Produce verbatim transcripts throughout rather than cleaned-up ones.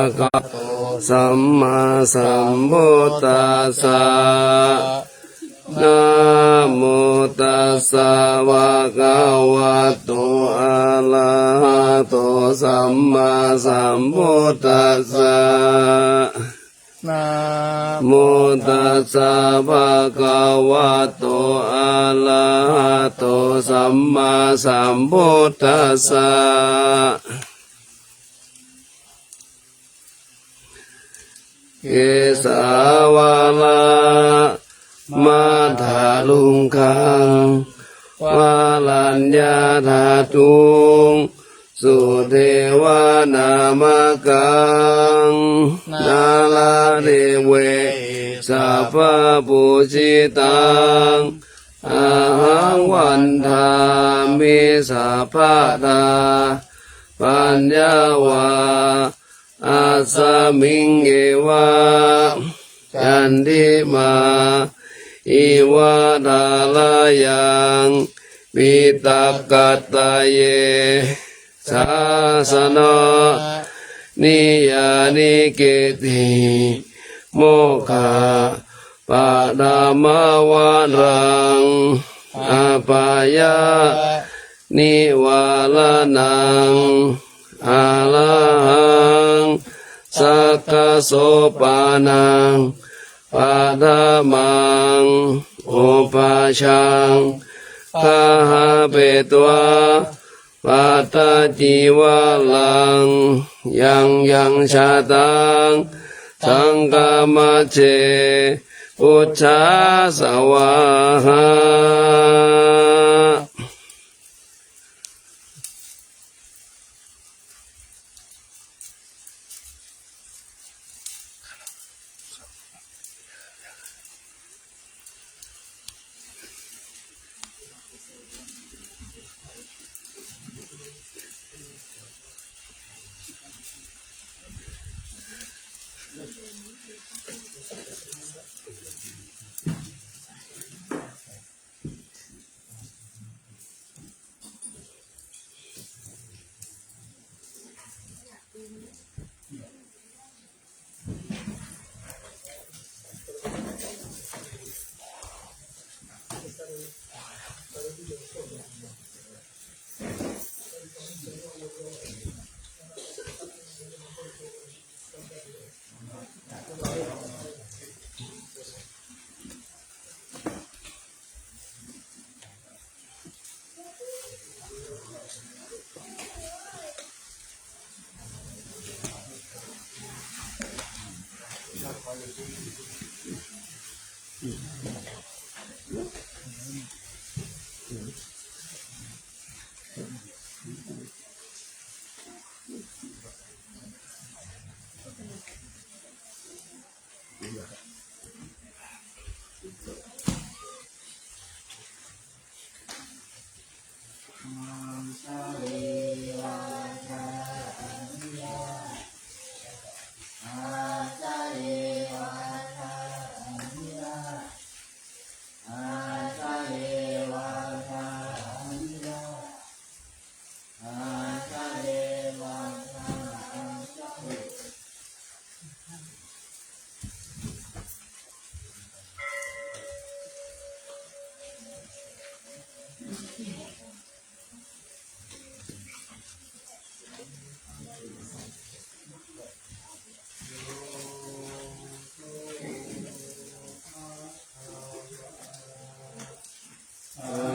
bhagavato sammāsambuddhassa. Namo tassa bhagavato arahato sammāsambuddhassa. Namo tassa bhagavato arahato sammāsambuddhassa. Kesavādamaddaluṅgaṃ varaññātadhātuṃ sudevanāmakaṃ nāḷāgiriṃ sabbapūjitaṃ ahaṃ vandāmi sabbadā. Paññā vā asmiṃ eva candimā iva tharayaṃ piṭakattaye sāsanā niyyāniketti mokkhappattamavaraṃ apāyanivāraṇaṃ arahaṃ sakkasopanam paṭhamaṃ upajjhaṃ gahapetvā pattacīvaraṃ yaṃ yaṃ jātaṃ saṅghamajjhe bujjhāsa vāha.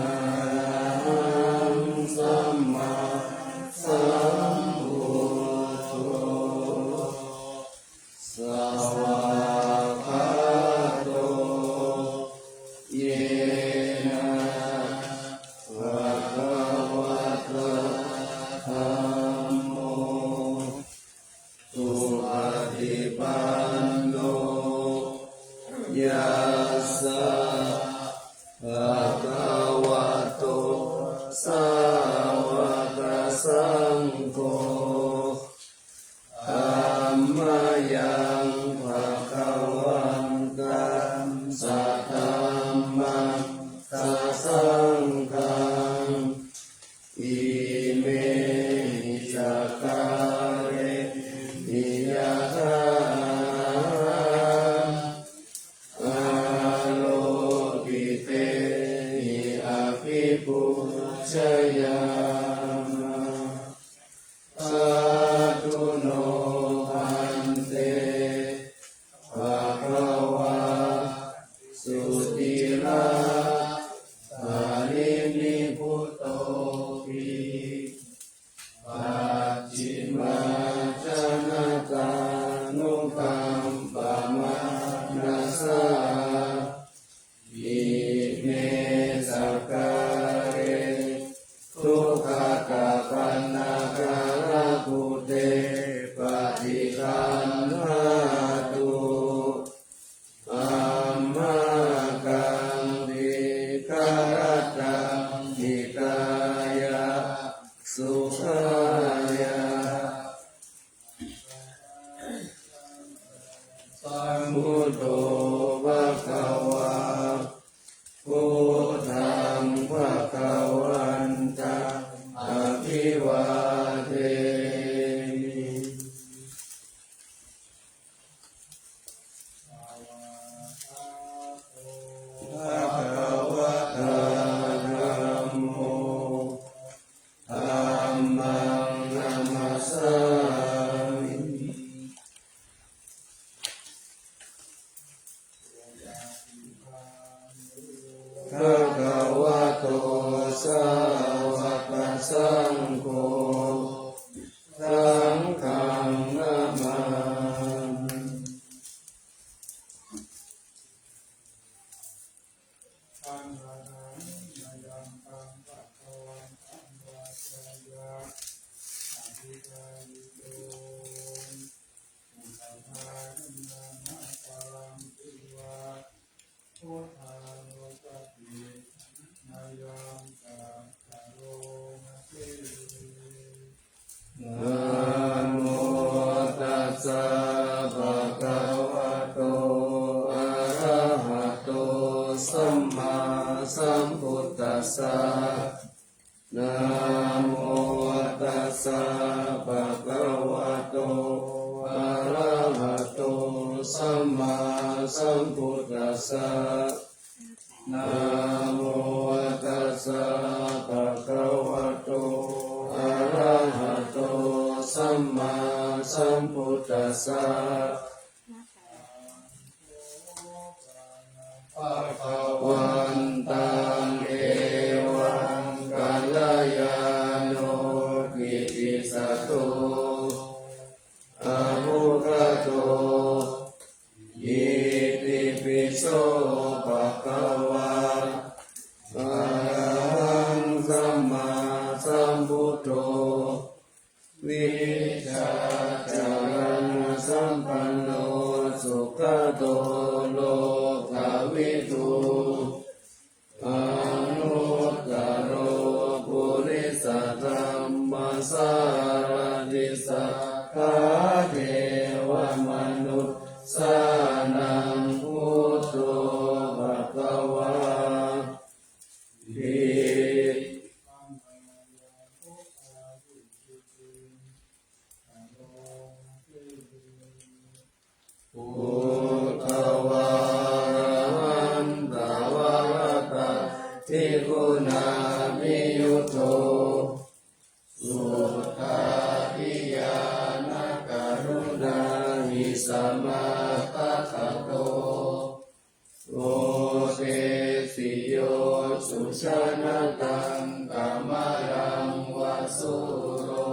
Arahaṃ sammāsambuddho svākkhāto yena bhagavatā dhammo supaṭipanno yassa bhagavato sāvakasaṅgho, tammayaṃ bhagavantaṃ sadhammaṃ sasaṅghaṃ imehi sakkārehi ya anukampamānasā ime sakkāre duggatapaṇṇākārabhūte paṭiggaṇhātu amhākaṃ dīgharattaṃ hitāya sukhāya. Sambuddho bhagavā, buddhaṃ bhagavantaṃ abhivādemi. Bhagavatā dhammo, dhammaṃ namassāmi. Bhagavato sāvakasaṅgho, saṅghaṃ namāmi. Namo tassa bhagavato arahato sammāsambuddhassa. Namo tassa bhagavato arahato sammāsambuddhassa. Namo tassa bhagavato arahato sammāsambuddhassa. Bhagavantaṃ evaṃ kalyāṇo kittisaddo abbhuggato. Itipi so bhagavā arahaṃ sammāsambuddho vijjācaraṇasampanno sugato lokavidū anuttaro purisadammasārathi satthā devamanussānaṃ buddho bhagavāti. Buddhavārahantavaratadiguṇābhiyutto suddhābhiñāṇakaruṇāhi samāgatatto bodhesi yo sujanataṃ kamalaṃva sūro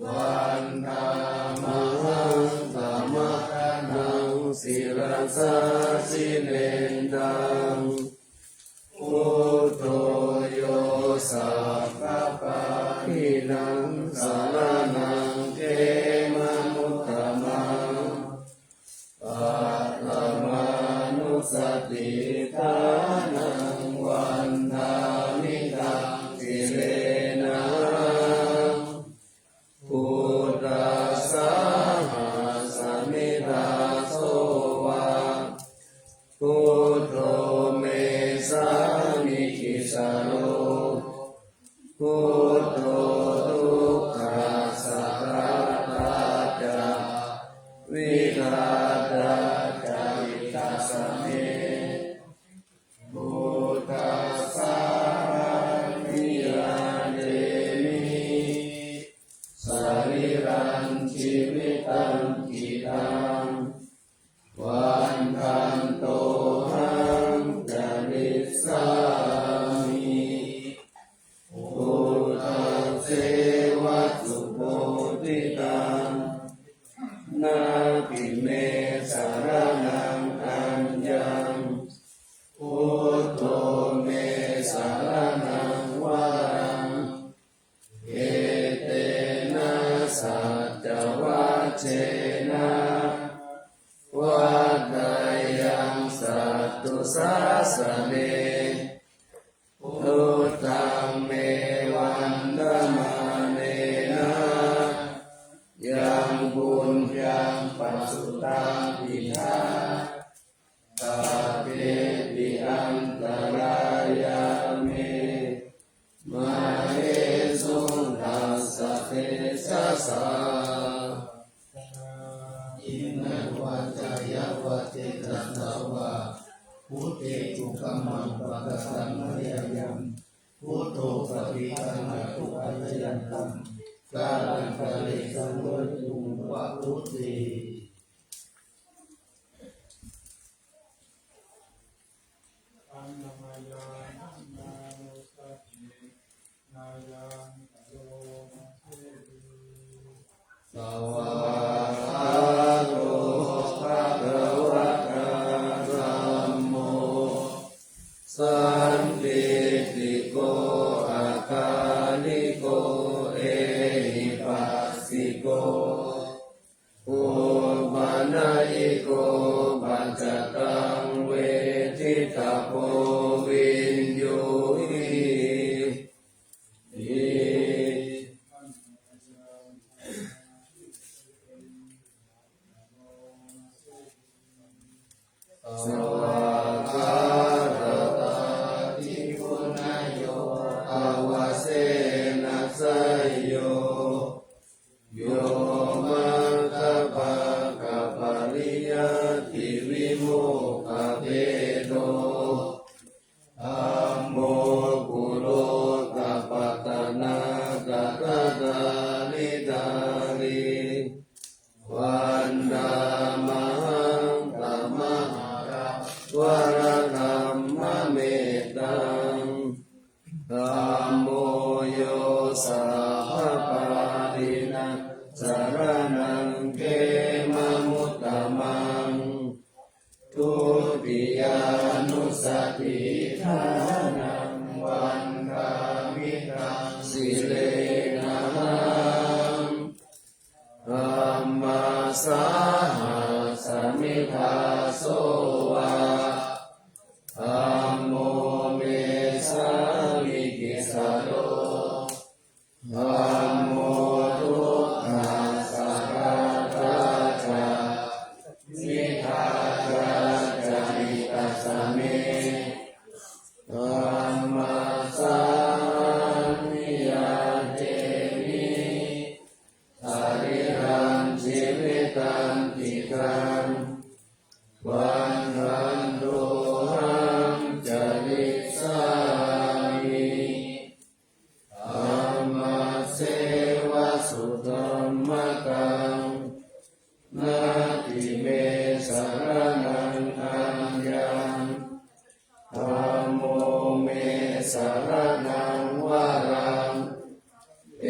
vandāmahaṃ tamaharaṃ sirasā jivendaṃ. Buddho yo sabbapāṇīnaṃ saraṇaṃ khemamuttamaṃ. Paṭhamānussatiṭṭhānaṃ vandāmi taṃ sirenahaṃ. Buddhassāhasmi dāso va buddho me sāmikissaro. Buddho dukkhassa ghātā ca vidhātā ca hitassa me. Buddhassāhaṃ niyyādemi sarīrañjīvitañcidaṃ. Vandantohaṃ carissāmi buddhasseva subodhitaṃ. Na sena vādayaṃ satthu sāsane. Buddhaṃ me vandamānena yaṃ puññaṃ pasutaṃ idha sabbepi antarāyā me māhesuṃ tassa tejasā. Yena vācāya vate kasavā buddhe kukammaṃ pakataṃ mayā yaṃ buddho paṭiggaṇhatu accayantaṃ kālantare saṃvarituṃ va buddhe. Svākkhāto bhagavatā dhammo sandiṭṭhiko akāliko ehipassiko opanayiko paccattaṃ veditabbo viññūhīti. Svākkhātatādiguṇayogavasena seyyo yo maggapākapariyattivimokkhabhedo dhammo kulokapatanā kathātāridhārī vandāmahaṃ tamaharaṃ varadhammametaṃ. Dhammo yo sabbapāṇīnaṃ saraṇaṃ khemamuttamaṃ. Dutiyānussatiṭṭhānaṃ vandāmi taṃ sirenahaṃ. Dhammassāhasmi dāso va dhammo me sāmikissaro. Dhammo dukkhassa ghātā ca niddhāya ca hitassa me. Dhammassāhaṃ niyyādemi sarīrañjīvitañcidaṃ. Vandantohaṃ carissāmi dhammasseva sudhammataṃ. Natthi me saraṇaṃ aññaṃ. Dhammo me saraṇaṃ varaṃ.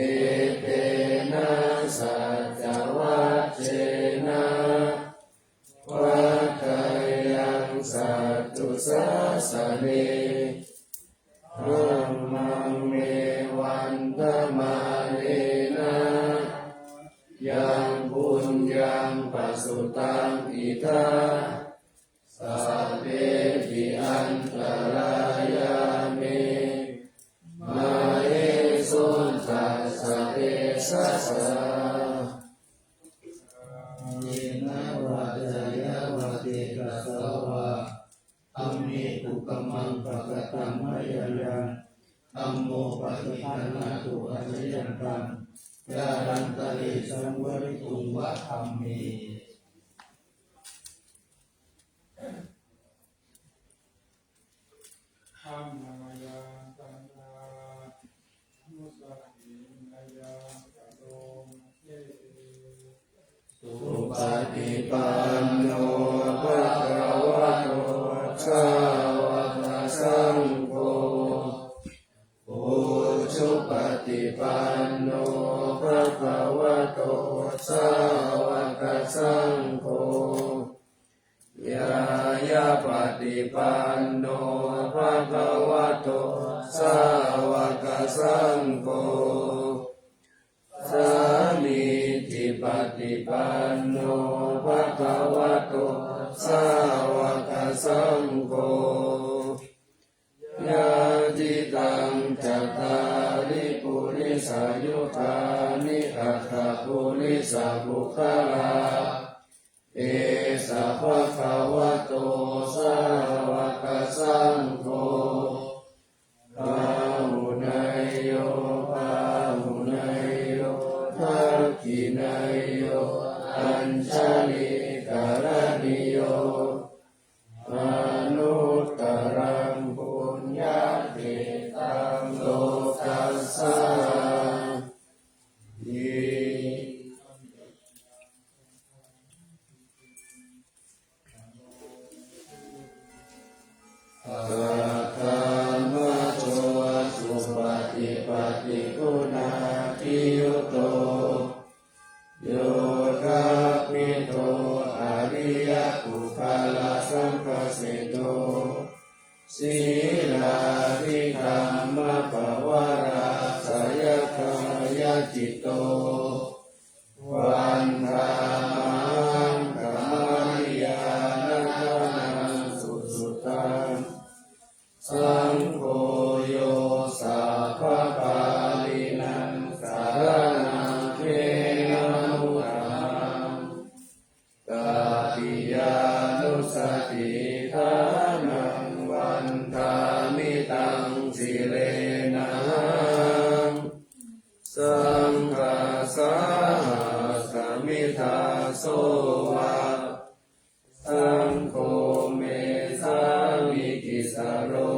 Etena saccavajjena vaḍḍheyyaṃ satthu sāsane. Dhammaṃ me vandamānena yaṃ puññaṃ pasutaṃ idha sabbepi antarāyā me māhesuṃ tassa tejasā. Yena vācāya vate kasavā dhamme kukammaṃ pakataṃ mayā yaṃ dhammo paṭiggaṇhatu accayantaṃ kālantare saṃvarituṃ va dhamme. Supaṭipanno bhagavato sāvakasaṅgho. Ujupaṭipanno bhagavato sāvakasaṅgho. Ñāyapaṭipanno bhagavato sāvakasaṅgho. Sāmīcipaṭipanno yo bhagavato sāvakasaṅgho, yadidaṃ cattāri purisayugāni aṭṭha purisapuggalā, esa bhagavato sāvakasaṅgho, āhuneyyo pāhuneyyo dakkhiṇeyyo añjalikaraṇīyo, anuttaraṃ puññakkhettaṃ lokassāti. Saddhammajo supaṭipattiguṇābhiyutto, yoṭṭhabbidho ariyapuggalasaṅghaseṭṭho, sīlādidhammapavarāsayakāyacitto, vandāmahaṃ kamariyanaganaṃ susuddhaṃ. Saṅgho yo sabbapāṇīnaṃ saraṇaṃ khemamuttamaṃ, tatiyānussatiṭṭhānaṃ vandāmi taṃ sirenahaṃ. Saṅghassāhasmi dāso va, saṅgho me sāmikissaro,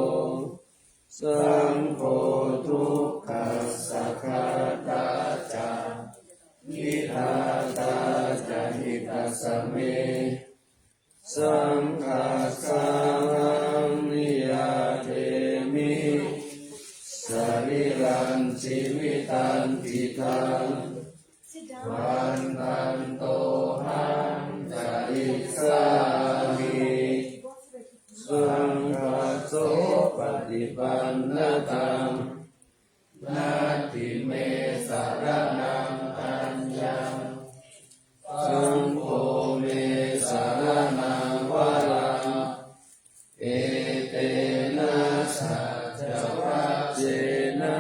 saṅgho dukkhassa ghātā ca vidhātā ca hitassa me, saṅghassāhaṃ niyyādemi sarīrañjīvitañcidaṃ. Vandantohaṃ carissāmi saṅghassopaṭipannataṃ, natthi me saraṇaṃ aññaṃ, saṅgho me saraṇaṃ varaṃ. Etena saccavajjena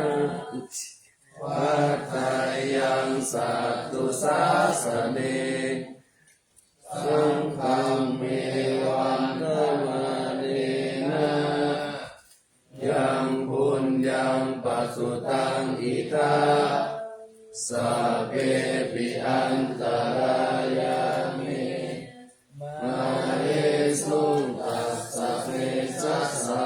vaḍḍheyyaṃ satthu sāsane, saṅghaṃ me vandamānena yaṃ puññaṃ pasutaṃ idha, sabbepi antarāyā me māhesuṃ tassa sesā.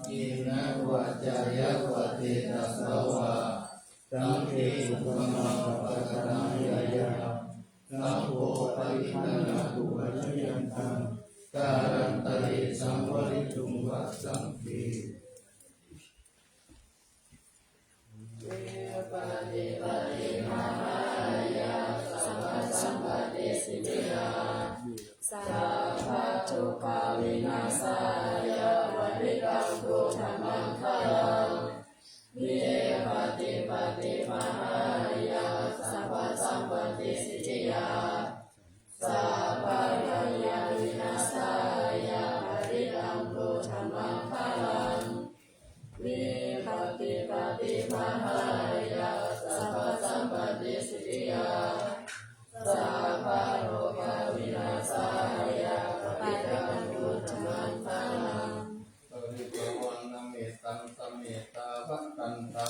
Kāyena vācāya va cetasā vā, saṅghe kukammaṃ pakataṃ mayā yaṃ, saṅgho pariggṇātu accayantaṃ, kālantare saṃvarituṃ va saṅghe. Sabbadukkhavināsāya parittaṃ brūtha maṅgalaṃ. Vipattipaṭibāhāya sabbasampattisiddhiyā, sabbarogavināsāya parittaṃ brūtha maṅgalaṃ. Vipattipaṭibāhāya sabbasampattisiddhiyā, sabbarogavināsāya parittaṃ brūtha maṅgalaṃ. Paribbāvanamettaṃ samettā bhadantā,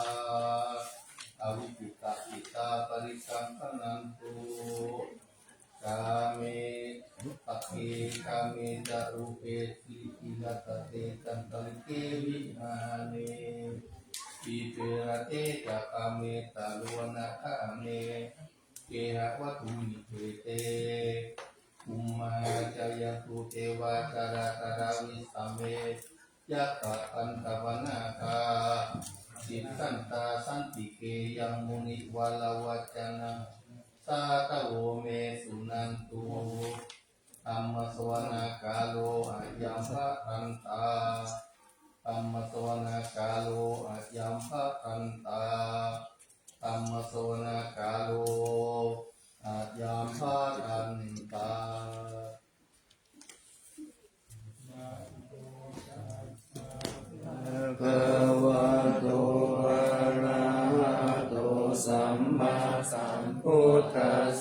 avikkhittacittā parittaṃ bhaṇantu. Kāme, pagge kāme ca rūpe, girigabbhare cantalikkhe vimāne, dīpe raṭṭhe ca gāme taruvanagahane gehavatthumhi khette, bhummā cāyantu devā jalathalavisame yakkhagandhabbanāgā, tiṭṭhantā santike yaṃ munivaravacanaṃ sādhavo me suṇantu. Dhammassavanakālo ayambhadantā. Dhammassavanakālo ayambhadantā. Dhammassavanakālo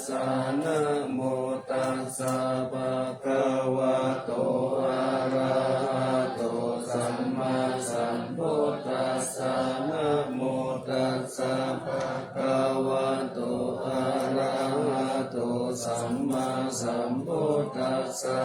Namo tassa bhagavato arahato sammāsambuddhassa. Namo tassa bhagavato arahato sammāsambuddhassa.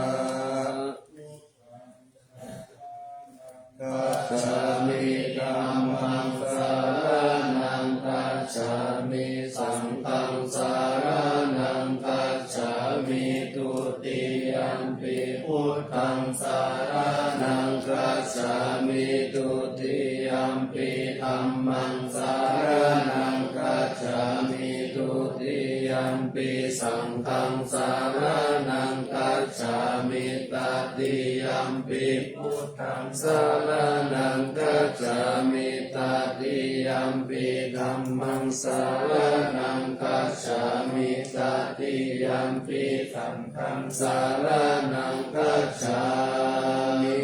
Gacchāmi. Dhammaṃ saraṇaṃ gacchāmi. Saṅghaṃ saraṇaṃ gacchāmi. Dutiyampi buddhaṃ saraṇaṃ gacchāmi. Dutiyampi dhammaṃ saraṇaṃ gacchāmi. Dutiyampi saṅghaṃ saraṇaṃ gacchāmi. Tatiyampi buddhaṃ saraṇaṃ gacchāmi. Tatiyampi dhammaṃ saraṇaṃ gacchāmi. Tatiyampi saṅghaṃ saraṇaṃ gacchāmi.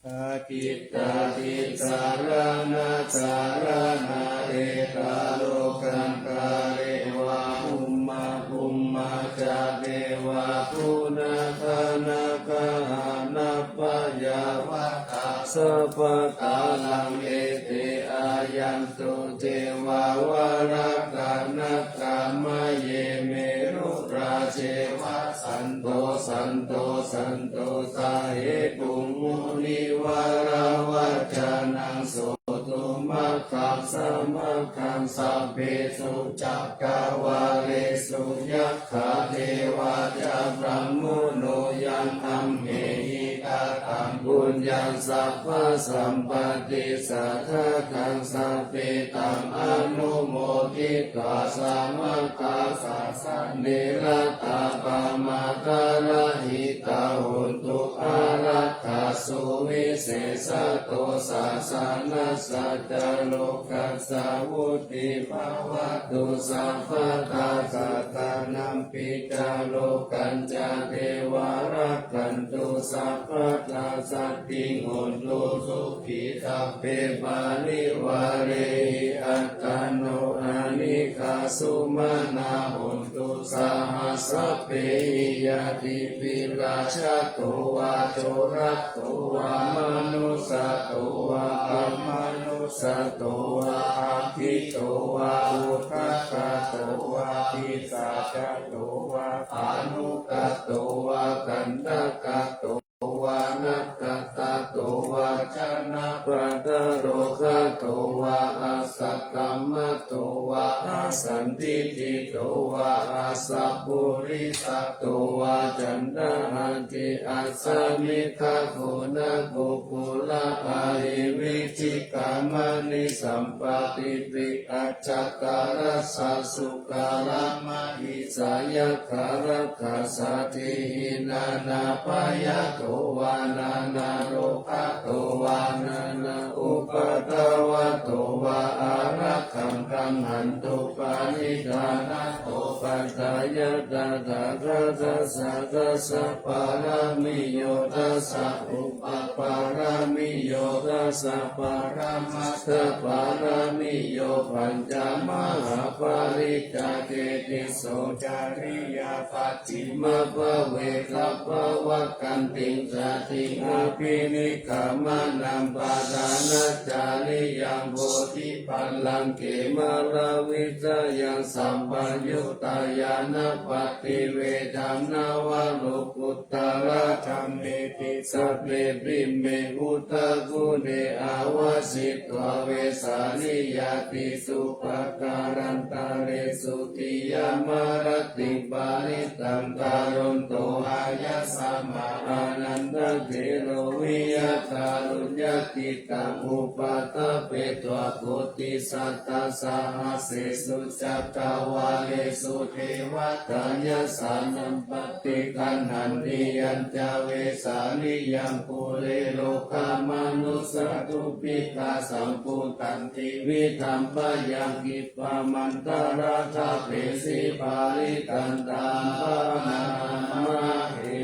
Pakkhitatissaraṇasaraṇā, etā lokantare va bhummā bhummā ca devā, guṇagānagahānappaññā, vata sabbakāraṃ ete āyantu devā, varakā nāgā maye merurājeva, santo santo santo sahetuṃ munivaravacanaṃ, sotumaggaṃ samaggaṃ sabbesu cakkavāḷesu, yakkhā devā ca brahmuno yaṃ amhehi kataṃ puññaṃ sabbasampattisadākaṃ, sabbe taṃ anumoditvā samaggā sāsane ratā, pamādarahitā hontu, ārakkha suvisesato, sāsanassa ca lokassa vuḍḍhī bhavatu sabbadā. Satanampi ca lokañca devā rakkhantu sabbadā, sattiṃ hontu sukhī sabbe parivārehi, attāno anīghā sumanā hontu, saha sabbehi ñātibhi. Rājato vā corato vā manussato vā amanussato vā aggito vā udakato vā pisācato vā khāṇukato vā kaṇṭakato vā nakkhattato vā janapadarogato vā asaddhammato vā asandiṭṭhito vā asappurisato vā caṇḍahatthi-assamigagoṇakukkura-ahi-vicchika-maṇi-sampādipika-jhātaracchasūkaramahisayakkha- rakkhasattehina nānābhayato vā nānārogato vā nānāupaddavato vā ārakkhaṃ gaṇhantu paṇidhānato. Patthāya tathāgatassa dasa pāramiyo dasa upapāramiyo dasa paramattha pāramiyo pañca mahāpariccāge tisso cariyā pacchimabhave gabbhāvakkantiṃ jātiṃ abhinikkhamanaṃ padhānacariyaṃ bodhipallaṅke māravijayaṃ sampayuttā ñāṇappaṭivedhaṃ navaloku- ttaradhammeti sabbepime buddhaguṇe āvajjitvā vesāliyā tīsu pākārantaresu tiyāmarattiṃ parittaṃ karonto āyasmā ānandatthero viya kāruññacittaṃ upaṭṭhapetvā kothisattasahassesu cakkavāḷesu devatā yassāṇaṃ paṭiggaṇhanti yañca vesāliyaṃ pure rogāmanussadubbhikkhasambhūtantividhaṃ bhayaṃ khippamantaradhāpesi parittaṃ taṃ bhaṇāma he.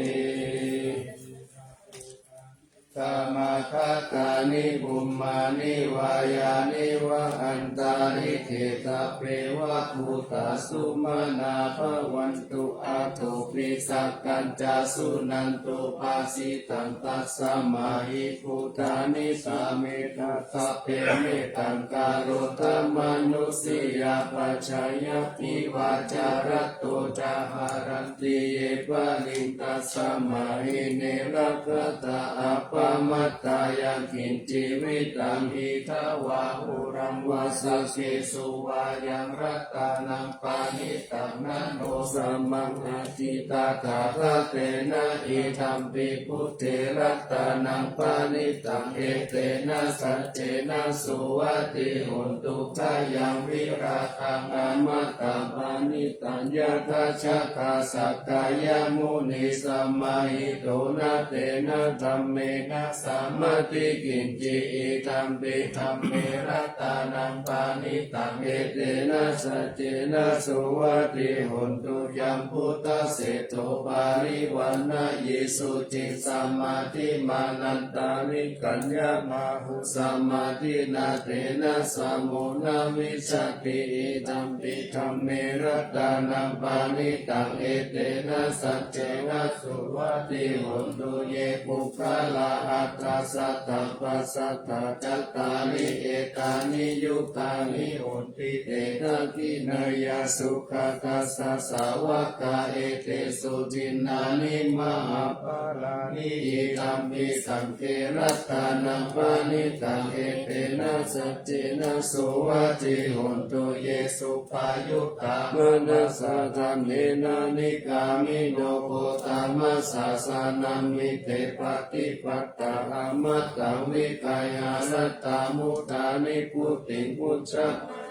samāgatāni bhummāni vā yāni va antalikkhe sabbe va bhūtā sumanā bhavantu athopi sakkacca suṇantu bhāsitaṃ. Tasmā hi bhūtā nisāmetha sabbe mettaṃ karotha mānusiyā pajāya divā ca ratto ca haranti ye baliṃ. Tasmā hi ne rakkhatha appamattā yaṃ kiñci vittaṃ idha vā huraṃ vā saggesu vā yaṃ ratanaṃ paṇītaṃ na no samaṃ atthi tathāgatena idampi buddhe ratanaṃ paṇītaṃ etena saccena suvatthi hotu. Khayaṃ virāgaṃ amataṃ paṇītaṃ yadajjhagā sakyamunī samāhito na tena dhammena samatthi kiñci idampi dhamme ratanaṃ paṇītaṃ etena saccena suvatthi hotu. Yaṃ buddhaseṭṭho parivaṇṇayī suciṃ samādhimānantarikaññamāhu samādhinā tena samo na vijjati idampi dhamme ratanaṃ paṇītaṃ etena saccena suvatthi hotu. Ye puggalā aṭṭha sataṃ pasaṭṭhā cattāri etāni yugāni honti te dakkhiṇeyyā sugatassa sāvakā etesu dinnāni mahapphalāni idampi saṅghe ratanaṃ paṇītaṃ etena saccena suvatthi hotu. Ye suppayuttā manasā daḷhena nikkāmino gotamasāsanamhi te pattipattā amataṃ vigayha laddhā mudhā nibbutiṃ bhuñjamānā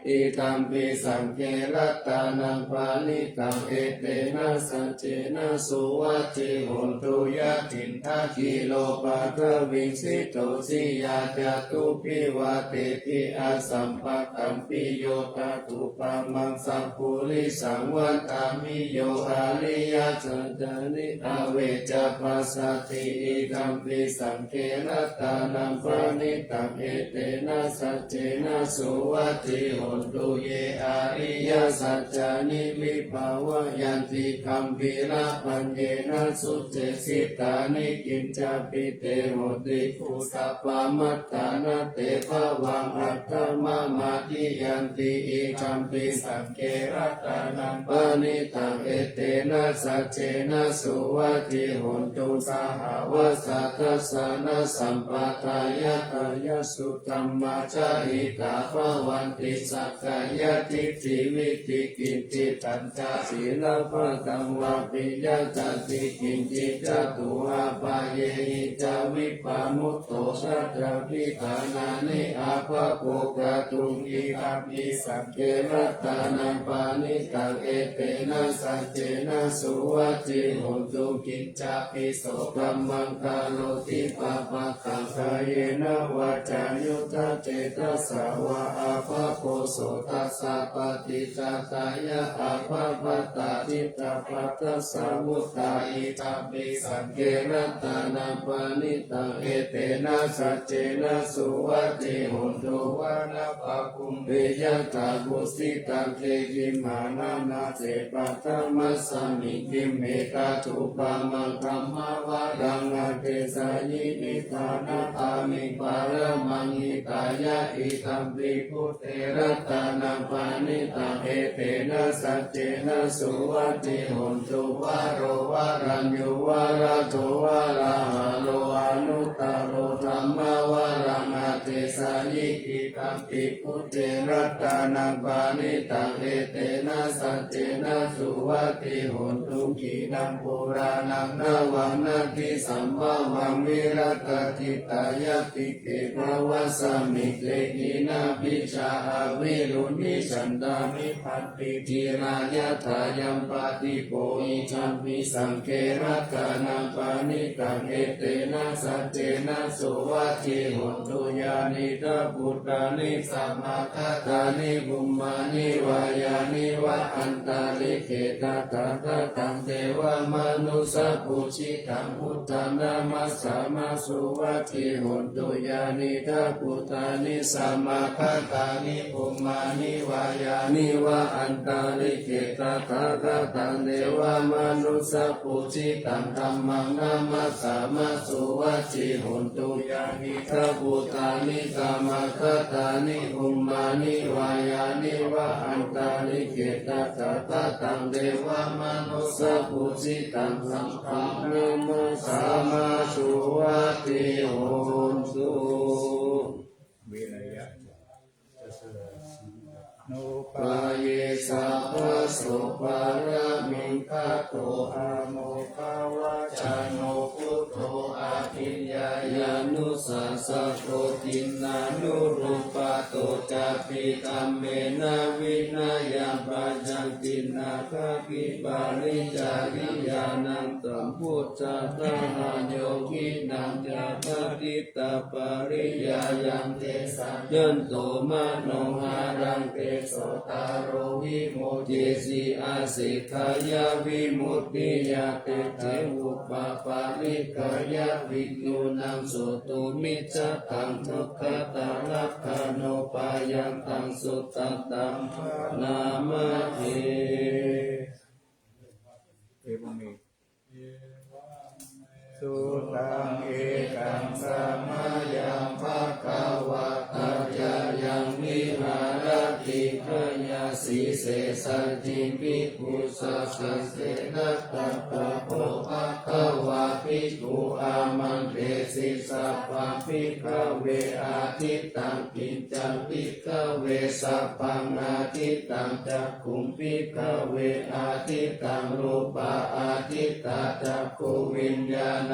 idampi saṅghe ratanaṃ paṇītaṃ etena saccena suvatthi hotu. Yathindakhīlo paṭhaviṃ sito siyā catubbhi vātebhi asampakampiyo tathūpamaṃ sappurisaṃ vandāmi yo ariyasaccāni avecca passati idampi saṅghe ratanaṃ paṇītaṃ etena saccena suvatthi hotu. Ye ariyasaccāni vibhāvayanti gambhīrapaññena sudesitāni kiñcāpi te honti bhusappamattā na te bhavaṃ aṭṭhamamādiyanti idampi saṅghe ratanaṃ paṇītaṃ etena saccena suvatthi hotu. Sahāvassa dassanasampadāya kāyasudhammā jahitā bhavanti sakkāyadiṭṭhi vicikicchitañca sīlabbataṃ vāpi yadatthi kiñci catūhapāyehi ca vippamutto saccabhiṭhānāni abhabbogatum idampi saṅghe ratanaṃ paṇītaṃ etena saccena suvatthi hotu. Kiñcāpi so dhammaṃ karoti pāpakaṃ kāyena vācāyuda cetasā vā abhabbo so tassa paṭicchādāya abhabbatā diṭṭhapadassa vuttā idampi saṅghe ratanaṃ paṇītaṃ etena saccena suvatthi hotu. Vanappagumbe yathā kusītaṃ te gimhānanāse paṭhamasmiṃ gimhe tathūpamaṃ dhammavaraṃ adesayi niṭṭhānagāmiṃ paramaṃ hitāya idampi buddhe ratanaṃ paṇītaṃ etena saccena suvatthi hotu. Varo varaññū varado varāharo anuttaro dhammavaraṃ adesayi idampi buddhe ratanaṃ paṇītaṃ etena saccena suvatthi hotu. Khīṇaṃ purāṇaṃ navaṃ natthi sambhavaṃ virattacittāyatike bhavasmiṃ te khīṇabījā avirūḷhichandā nibbanti dhīrā yathāyampadī po idampi saṅghe ratanaṃ paṇītaṃ etena saccena suvatthi hotu. Yā yānīdha bhūtāni samāgatāni bhummāni vā yāni va antalikkhe tathāgataṃ devamanussapūjitaṃ buddhaṃ namassāma suvatthi hotu. Yānīdha bhūtāni samāgatāni bhummāni vā yāni va antalikkhe tathāgataṃ devamanussapūjitaṃ dhammaṃ namassāma suvatthi hotu. Yānīdha bhūtāni samāgatāni bhummāni vā yāni va antalikkhe tathāgataṃ devamanussapūjitaṃ saṅghaṃ namassāma suvatthi hotu. Nupāyī sabbaso pāramī khato amo gavacano buddho abhiyāyānussasako tiṇṇānurūpato ca abhidhammena vinayaṃ pañcatikkhana khaggi pariyāyānaṃ sambuddhasāhayoginaṃ ca paṭiṭṭhapariyāyaṃ tesaññanto manoharaṃ tesotaro vimucchesi asekkhāya vimuttiyā. Te ca upapālikkhāya bhikkhūnaṃ sotthumicchataṃ dukkhāta lakkhaṇupāyantaṃ suttaṃ bhaṇāma he. Sutaṃ. Ekaṃ samayaṃ bhagavā tayyaṃ viharati gayasīse saddhiṃ bhikkhusahassena. Tatra kho bhagavā bhikkhū āmantesi: Sabbā bhikkhave ādittaṃ. Kiñca bhikkhave sabbaṃ ādittaṃ? Cakkhuṃ bhikkhave ādittaṃ, rūpā ādittā, cakkhuviññāṇaṃ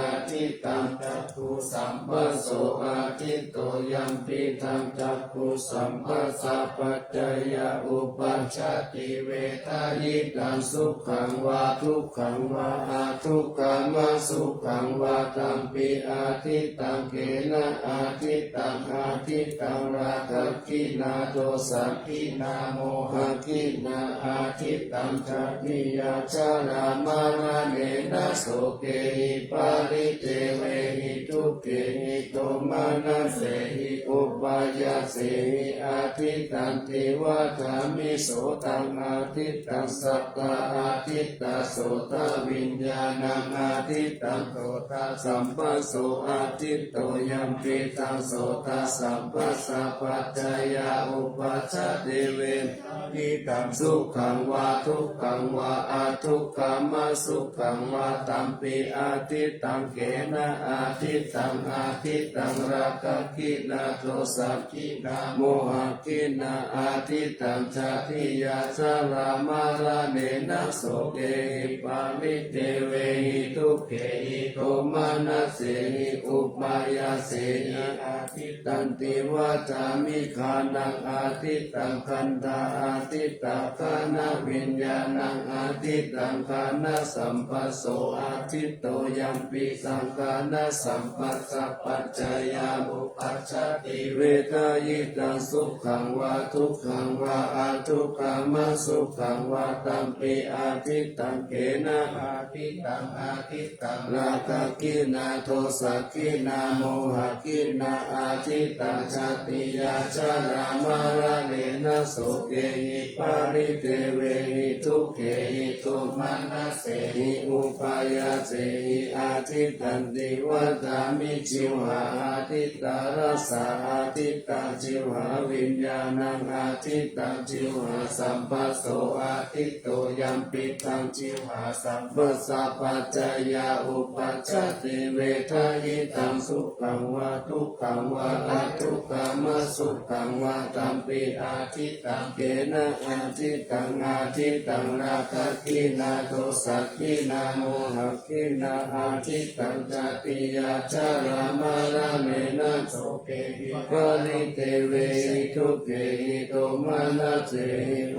ādittaṃ, cakkhusamphasso āditto, yampidaṃ cakkhusamphassapaccayā uppajjati vedayitaṃ sukhaṃ vā dukkhaṃ vā adukkhamasukhaṃ vā, tampi ādittaṃ. Kena ādittaṃ? Ādittaṃ rāgagginā dosagginā mohagginā, ādittaṃ jātiyā jarāmaraṇena sokehi paridevehi dukkhehi domanassehi upāyāsehi. Ādittanti vadāmi. Sotaṃ ādittaṃ, saddā ādittā, sotaviññāṇaṃ ādittaṃ, sotasamphasso āditto, yampidaṃ sotasamphassapaccayā uppajjati vedayitaṃ sukhaṃ vā dukkhaṃ vā adukkhamasukhaṃ vā, tampi ādittaṃ. Kena ādittaṃ? Ādittaṃ rāgagginā dosagginā mohagginā, ādittaṃ jātiyā jarāmaraṇena sokehi paridevehi dukkhehi domanassehi upāyāsehi. Ādittanti vadāmi. Ghānaṃ ādittaṃ, gandhā ādittā, ghānaviññāṇaṃ ādittaṃ, ghānasamphasso āditto, yampidaṃ ghānasamphassapaccayā uppajjati vedayitaṃ sukhaṃ vā dukkhaṃ vā adukkhamasukhaṃ vā, tampi ādittaṃ. Kena ādittaṃ? Ādittaṃ rāgagginā dosagginā mohagginā, ādittaṃ jātiyā jarāmaraṇena sokehi paridevehi dukkhehi domanassehi upāyāsehi. Ādittanti vadāmi. Jivhā ādittā, rasā ādittā, jivhāviññāṇaṃ ādittaṃ, jivhāsamphasso āditto, yampidaṃ jivhāsamphassapaccayā uppajjati vedayitaṃ sukhaṃ vā dukkhaṃ vā adukkhamasukhaṃ vā, tampi ādittaṃ. Kena ādittaṃ? Ādittaṃ rāgagginā dosagginā mohag ginā, ādittaṃ jātiyā jarāmaraṇena sokehi paridevehi dukkhehi domanassehi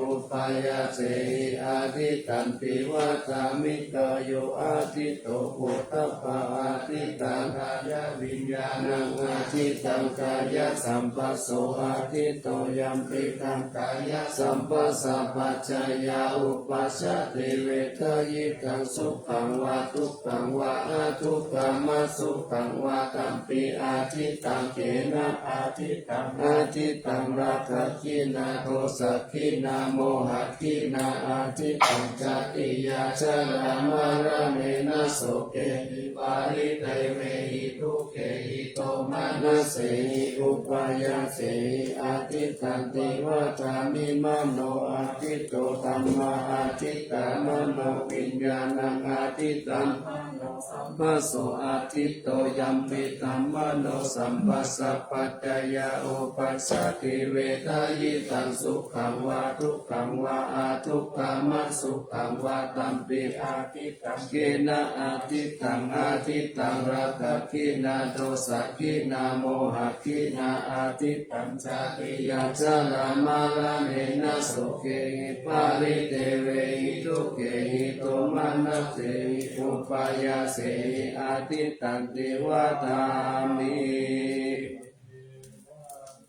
upāyāsehi ādittanti vadāmi. Kāyo āditto phoṭṭhabbā ādittā, kāyaviññāṇaṃ ādittaṃ, kāyasambhaso āditto, yampidaṃ kāyasambhassapaccayā uppajjati vedayitaṃ sukhaṃ vā dukkhaṃ vā adukkhamasukhaṃ vā, tampi ādittaṃ. Kena ādittaṃ? Ādittaṃ rāgagginā dosagginā mohagginā, ādittaṃ jātiyā jarāmaraṇena sokehi paridevehi dukkhehi domanassehi upāyāsehi ādittanti vadāmi. Mano āditto, dhammā ādittā, manoviññāṇaṃ ādittaṃ, sambhaso āditto, yampidaṃ manosambhassapaccayā uppajjati vedayitaṃ sukhaṃ vā dukkhaṃ vā adukkhamasukhaṃ vā, tampi ādittaṃ. Kena ādittaṃ? Ādittaṃ rāgagginā dosagginā mohagginā, ādittaṃ jātiyā jarāmaraṇena sokehi paridevehi dukkhehi domanassehi upāyāsehi ādittanti vadāmi.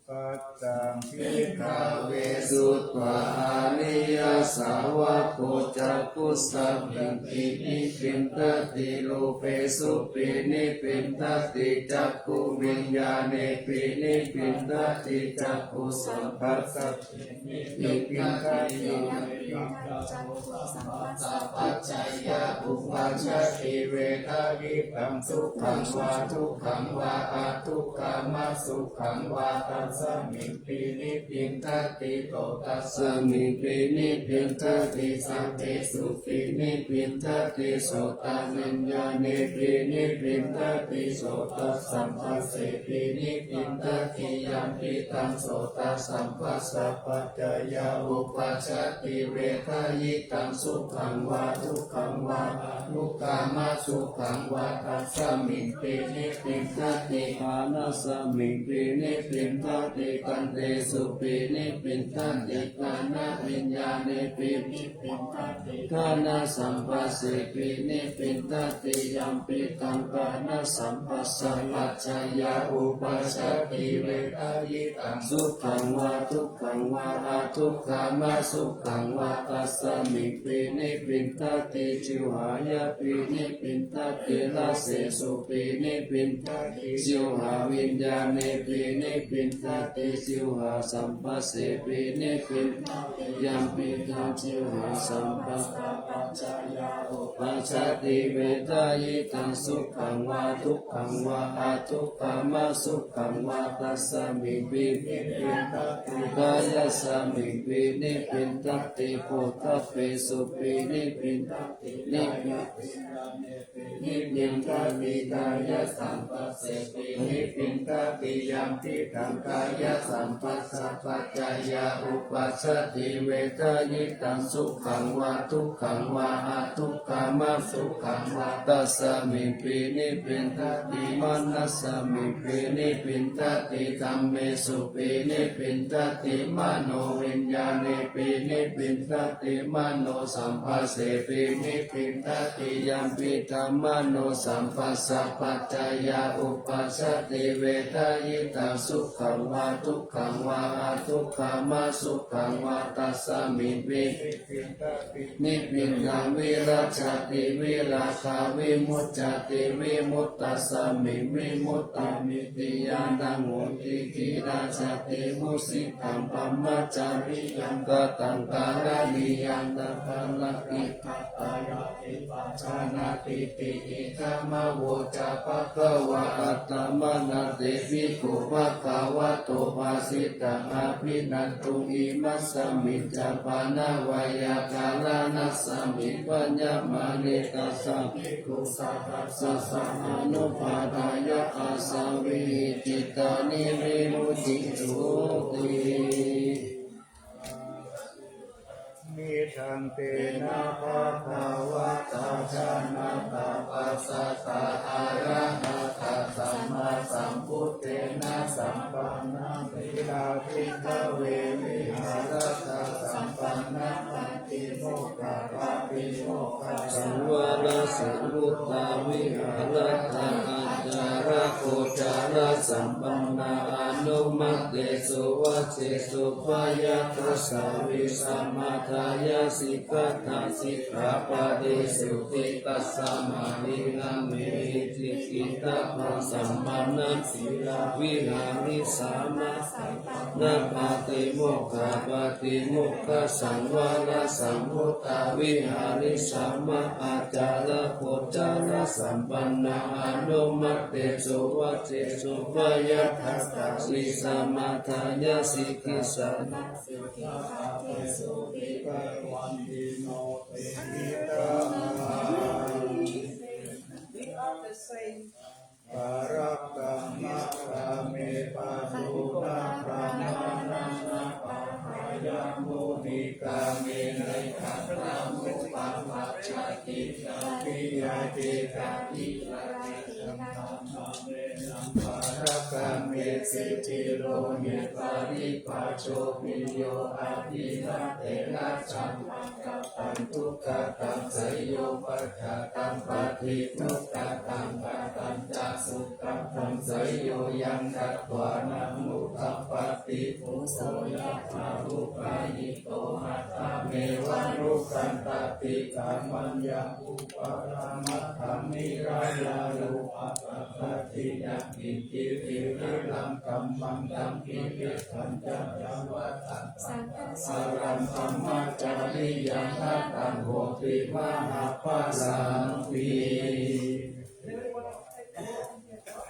Paccaṃ bhikkhave sutvā ariyasāvako cakkhusmiṃpi nibbindati, rūpesupi nibbindati, cakkhuviññāṇepi nibbindati, cakkhusamphassa nibbindati. Yampidaṃ cakkhusamphassapaccayā uppajjati vedayitaṃ sukhaṃ vā dukkhaṃ vā adukkhamasukhaṃ vā, tasmiṃpi nibbindati. Sotasmiṃpi nibbindati, saddesupi nibbindati, sotaviññāṇepi nibbindati, sotasamphassepi nibbindati. Yampidaṃ sotasamphassapaccayā uppajjati vedayitaṃ sukhaṃ vā dukkhaṃ vā adukkhamasukhaṃ vā, tasmiṃpi nibbindati. Ghānasmiṃpi nibbindati, gandhesupi nibbindati, ghānaviññāṇepi nibbindati, ghānasamphassepi nibbindati. Yampidaṃ ghānasamphassapaccayā uppajjati vedayitaṃ sukhaṃ vā dukkhaṃ vā adukkhamasukhaṃ vā, tasmiṃpi nibbindati. Jivhāyapi nibbindati, rasesupi nibbindati, jivhāviññāṇepi nibbindati, jivhāsamphassepi nibbindati. Yampidaṃ jivhāsamphassapaccayā uppajjati vedayitaṃ sukhaṃ vā dukkhaṃ vā adukkhamasukhaṃ vā, tasmiṃpi nibbindati. Kāyasmiṃpi nibbindati, phoṭṭhabbesupi nibbindati, nibbindati, kāyasamphassepi nibbindati. Yampidaṃ kāyasamphassapaccayā uppajjati vedayitaṃ sukhaṃ vā dukkhaṃ vā adukkhamasukhaṃ vā, tasmiṃpi nibbindati. Manasmiṃpi nibbindati, dhammesupi nibbindati, manoviññāṇepi nibbindati, manosamphassepi nibbindati. Yampidaṃ manosamphassapaccayā uppajjati vedayitaṃ sukhaṃ vā dukkhaṃ vā adukkhamasukhaṃ vā, tasmiṃpi nibbindaṃ virajjati, virāgā vimuccati, vimuttasmiṃ vimuttamitti ñāṇaṃ hoti. Khīṇā jāti, vusitaṃ brahmacariyaṃ, kataṃ karaṇīyaṃ, tathāgataṃ jānātīti. Idamavoca bhagavā. Attamanā te bhikkhū bhagavato bhāsitaṃ abhinanduṃ. Imasmiñca pana veyyākaraṇasmiṃ bhaññamāne tassa bhikkhusahassassa anupādāya āsavīhi cittāni vimucciṃsūti. Idaṃ tena bhagavā jānātha passatha arahattā sammāsambuddhena saṃpannaṃ sīlaṃ bhikkhave vihārattha saṃpannaṃ pātimokkhaṃ pātimokkhasaṃvaraṃ sambhuddhaṃ vihārattha ācāragocarasampannā anumattesu vācesu bhayadassā vīsamadāya sikkhātaṃ sikkhāpadesu tikkhāsāma vīramāhi. Itipi taṃ bhikkhū saṃpannaṃ sīlaṃ vihārisāma saṃpannaṃ pātimokkhaṃ pātimokkhasaṃvaraṃ sambhuddhaṃ vihārisāma ācāragocarasampannā anumattesu vācesu bhayadassā vīsamadāya sikkhāsāma sikkhāpadesu tikkhāya paṭipadā. We are the same. Parakkam magga me padunā brāhmaṇā na pahāya munikāme netaṃ taṃ upapajjati. Tatiyā te tatiyā te. Parakkam me sipilo me paribhājo piyo abhimateya saṅghakkhattaṃ dukkhataṃ seyo paccattaṃ paṭidukkataṃ katañca sukataṃ seyo yaṃ datvāna na uppajjati phusso yathā uppahito hattham eva nokkanthati. Kammaṃ yaṃ upakaramataṃ nirāyāro paṭikatthaṃ yaṃ kiñci giriyaṃ kammaṃ taṃ giriyaṃ cāyantaṃ saṅghaṃ saraṃ brahmacariyaṃ kataṃ hoti mahappalampi.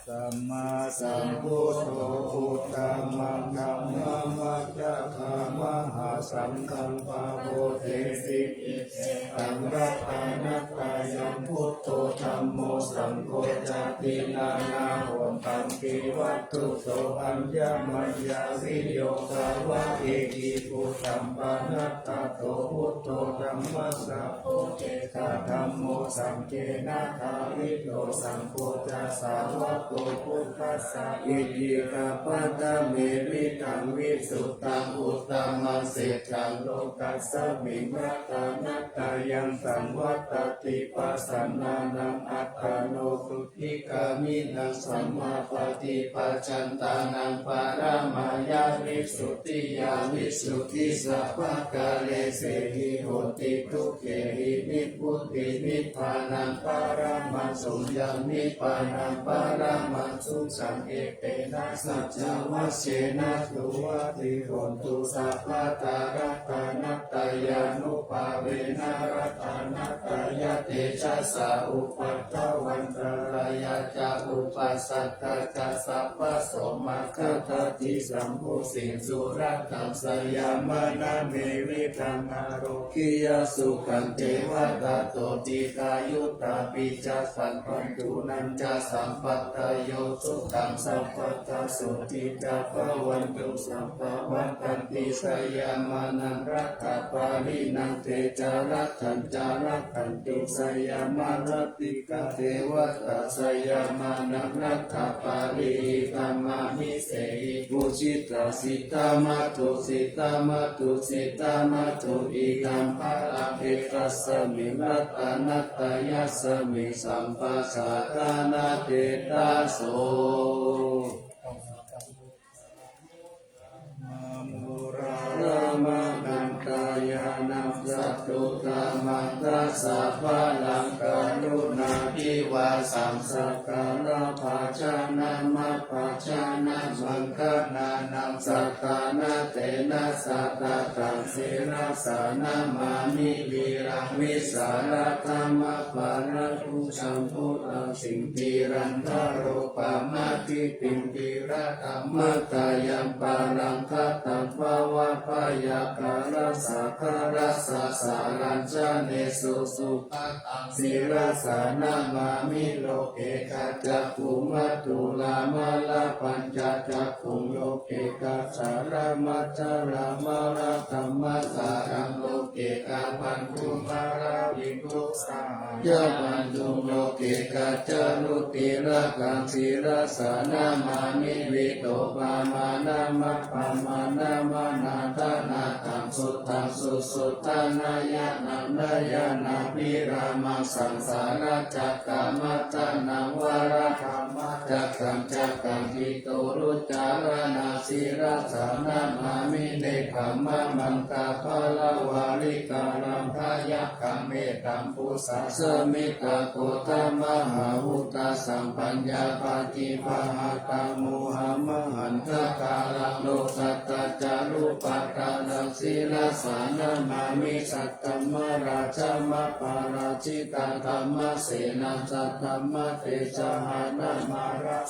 Sammāsambuddho uttamadhammamajjhaddhamāhā saṅghaṃ pavattesi etaṃ ratanattayaṃ buddho dhammo saṅgho ca tiṇṇannahontaṃ kivattuto aññamaññaviyogā va ekibudhaṃ panārato buddho dhammasāvo ka dhammo saṅghena bhāvito saṅgho ca sāvako buddhassa itihidapatthameridaṃ visuddhaṃ uttamaṃ seṭṭhaṃ lokasmiṃ ratanattayaṃ saṃvattati pasannānaṃ attano sukhī gāmīnaṃ sammāpaṭipajjantānaṃ paramāya visuddhiyā visuddhisabbakāresehi hoti dukkhehi nibbuti nibbānaṃ paramaṃ suyaṃ nibbānaṃ paramaṃ sukhaṃ etena saccavajjena suvatthi hontu sabbadā ratanattayānubhāvena ratanattayatejasā upaddavantārāyā ca upaddavā ca sabbaso maggādhāti sambhujiṃsu rakkhaṃ seyyaṃ maname vidhaṃ ārogyasukhaṃ ceva tato dīghāyutā pi ca sabbatthunañca sampādayo sukhaṃ sabbadā sotthi ca bhavantu sabbā vaḍḍhanti seyyaṃ manaṃ rakkhāpariṇaṃ te ca rakkhañca rakkhantu seyyaṃ mārā tikā devatā seyyaṃ manaṃ rakkhāparihitamāhi sehi pūjitā sitā mātu sitā mātu sitā mātu idaṃ balaṃ etasmiṃ ratanattayasmiṃ sampajātā na te taso. Mūlā brahmāṇaṃ tayānaṃ sattudhammaṃ dasabalaṃ karuṇādivasaṃ sakkārabhajanaṃ abbhajanaṃ maṅgalānaṃ sattanatena satattaṃ sirasā namāmi vīraṃ vīsālathamaparāmukhasambhūtaṃ sītiṃ nandarūpamadityaṃ dhīrattamatyāyaṃ paraṃ gathaṃ bhavabhayākālasāgarasāgarasaṃ saraṃ janesu subrataṃ sirasā namāmi loke gajagguṃ atturāmalabhañca gajaggumuṃ loke gajavaraṃ mahāvaraṃ dhammasāraṃ loke Ekapañcumāravīduṃ sahāya bandhuṃ lokekaccarutilakaṃ sirasā namāmi. Vītarūpamanaṃ mahāpamāṇamanāthanāthaṃ suddhaṃ susuddhanayaṇaṃ nayanabhirāmaṃ saṃsāracakkamataṇhaṃ varadhammacakkaṃ cakkaṃ pi tūrucaraṇaṃ sirasā namāmi. Nekkhammamantapalavārikaraṃ dāyakaṃ mettambusasamittaghoramahābhūtasamphaññapaṭibāhakaṃ mohamahantakāraṃ lokattacarūpaṭānaṃ sirasā namāmi. Saddhammarājamaparājitaṃ dhammasenaṃ saddhammatejāharamā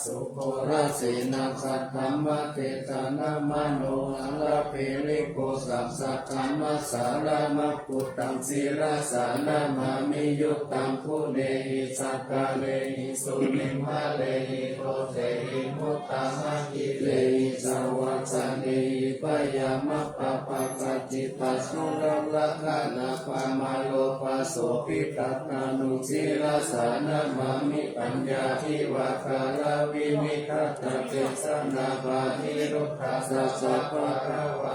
sughorā senaṃ saddhammatejāharamāno, hāragiriputtaṃ saddhammasāraṃ guttaṃ sirasā namāmi. Yuttaṃ guṇehi sakārehi sunimmalehi dosehi muttamahilehi savajjanehi byāma pāpagga cittaṃ sūlalakkhaṇappaṃ māro pasobhitatthānuṃ sirasā namāmi. Paññādhivakkharavīnikkhattadesanāpaṭiruddhasāsabhaggavā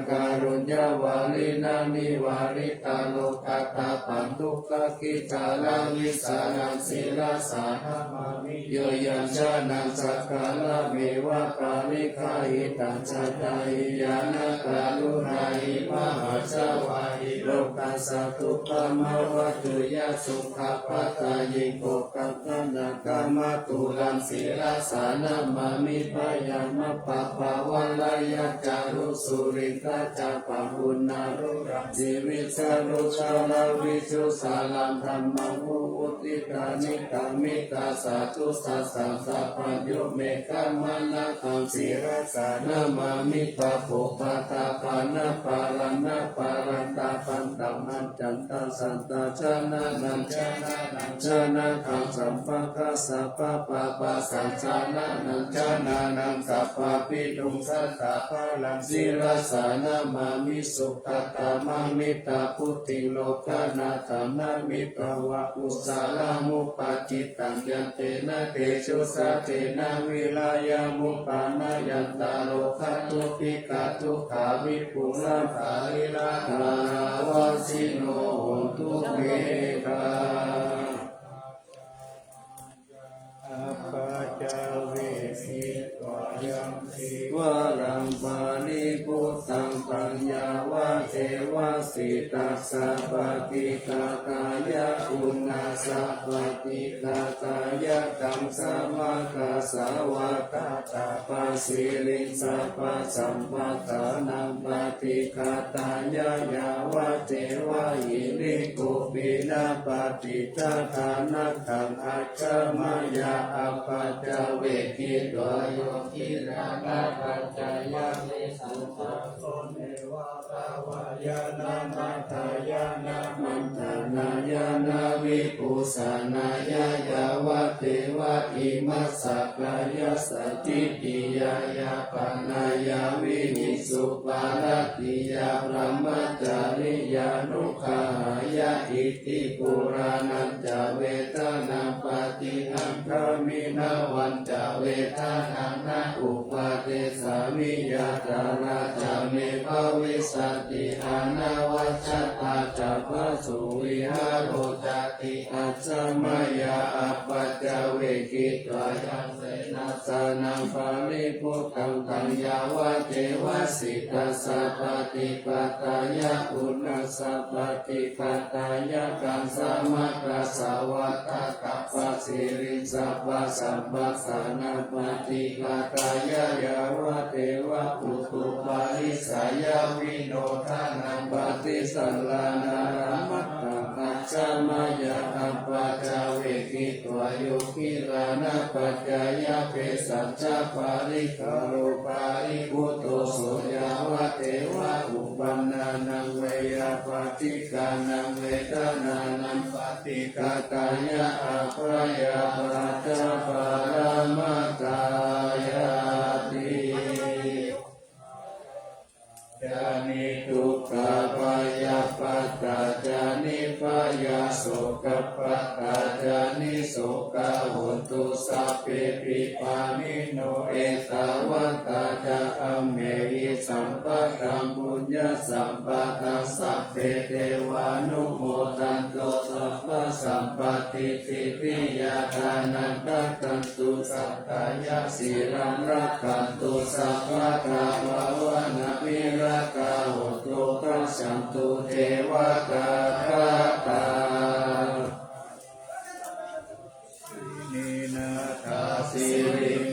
kāruññavārinā nivārītalokattappaṃ dukkhakiccharaṃ vīsaraṃ sirasā namāmi. Yo yaṃ jānaṃ sakkārameva pariggāhitaṃ, saddhāhi ñāṇakaruṇāhi mahāsavāhi lokassa dukkhamavatthu, yā sukhapadayiṃ bhogaṃ anāgamatuṃ, taṃ sirasā namāmi. Byāma pāpā vaṇṇayā ca rū suriṃ gajjabbahuṃ narū raṃ sivissarū saraṃ visuṃ saraṃ dhammaṃ mu uddita nikkhaṃ mita sādhu sassaṃ sabbañño meghamaṇakaṃ sirasā namāmi. Pāpūpaṭṭhapāṇaparaṇaparattaṃ pantaṃ ajjhattaṃ sattācānānaṃ jānānaṃ jānataṃ sabbakassapappāpasaṃ jānānaṃ jānānaṃ sabbapīṇuṃ sattappāṇaṃ sirasā namāmi. Sukatamā metabuddhiṃ lokanāthaṃ namitvā kusalamupadiṭṭhaṃ, yantena tejasā tena viriyamupānayantā, lokadhātukā dukkhā vipulā pariḷāhā, nāvajjino hotu me khemaṃ. Appaccavekkhitvā yaṃ cīvaraṃ paribhuttaṃ, taṃ yāvadeva sītassa paṭighātāya, uṇhassa paṭighātāya, ḍaṃsamakasavātātapasiriṃsapasamphassānaṃ paṭighātāya, yāvadeva hirikopinapaṭi ghātānantaṃ, ajja mayā appaccavekkhitvā yo gilānapaccayabhesajjaparivāravaññāṇaṃ, vāyānamādāya na maṇḍanāya na vibhūsanāya, yāvadeva imassa kāyassa ṭhitiyā yāpanāya vihiṃsuparatiyā brahmacariyānuggahāya, iti purāṇañca vedanaṃ paṭihaṅkhāmi navañca vedanaṃ na uppādessāmi, yātrā ca me bhavissati anavajjatā ca phāsuvihāro cāti. Ajja mayā appaccavekkhitvā yaṃ senāsanaṃ paribhuttaṃ, taṃ yāvadeva sītassa paṭighātāya, uṇhassa paṭighātāya, ḍaṃsamakasavātātapasiriṃsapasamphassānaṃ paṭighātāya, yāvadeva utuparissayavinodanaṃ paṭisallānāraṃ matthaṃ, ajja mayā appaccavekkhitvā yo gilānapaccayabhesajjaparikkhāro paribhutto, so yāvadeva uppannānaṃ veyyābādhikānaṃ vedanānaṃ paṭighātāya, abyāpajjhaparamatāyāti. ni dukkhā bhayappattā ca nibbhayā sokappattā ca nissokā hontu sabbepi pāṇino. Ettāvatā ca amhehi sambhataṃ puññasampadaṃ sabbe devānumodantu sabbasampattisiddhiyā. Dānaṃ dadantu saddhāya sīlaṃ rakkhantu sabbadā bhāvanābhiratā hontu gacchantu devatāgatā. Sīlena sīriṃ